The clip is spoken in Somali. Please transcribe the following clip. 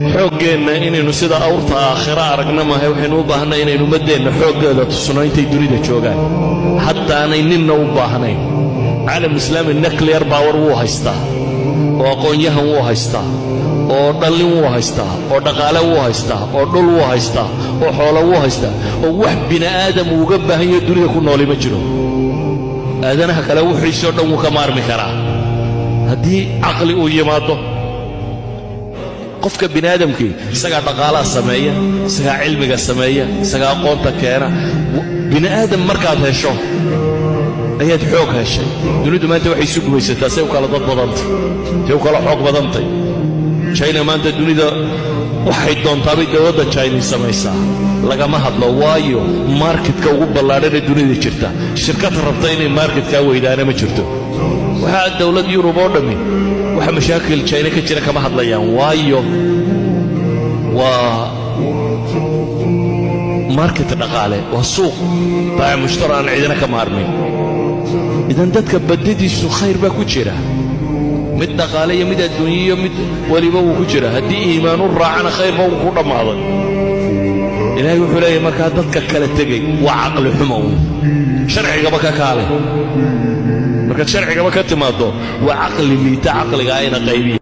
Xooggeenna inaynu sida awrta aakhira aragna maahay. Waxaynu u baahnay inaynu ummaddeenna xooggeeda tusno intay dunida joogaan, haddaanay ninna u baahnayn. Caalam islaami nuclear power wuu haystaa, oo aqoon-yahan wuu haystaa, oo dhallin wuu haystaa, oo dhaqaale wuu haystaa, oo dhul wuu haystaa, oo xoolo wuu haystaa, oo wax bini'aadam uuga baahan yaho dunida ku nooli ma jiro. Aadanaha kale wuxiisoo dhan wuu ka maarmi karaa haddii caqli uu yimaado. Qofka bini'aadamkii isagaa dhaqaalaha sameeya, isagaa cilmiga sameeya, isagaa aqoonta keena. Bini'aadam markaad hesho ayaad xoog heshay. Dunidu maanta waxay isu gumaysataa say u kala dad badantay, say u kala xoog badantay. China maanta dunida waxay doontaabay dowladda China samaysaa, lagama hadlo, waayo marketka ugu ballaadhan ee dunida jirta, shirkad rabta inay marketkaa weydaana ma jirto. Waxaa dowlad Yurub oo dhammi waxa mashaakil China ka jira kama hadlayaan, waayo waa market dhaqaale, waa suuq baac mushtara aan cidina ka maarmin. Idan dadka badadiisu khayr baa ku jira, mid dhaqaale iyo mid adduunye iyo mid weliba wuu ku jira. Haddii iimaan u raacana, khayrba wuu ku dhammaaday. Ilaahay wuxuu leeyahay, markaa dadka kala tegey waa caqli xumo uun. Sharcigaba ka kaale, markaad sharcigaba ka timaaddo, waa caqli liita, caqliga ayna qaybiya.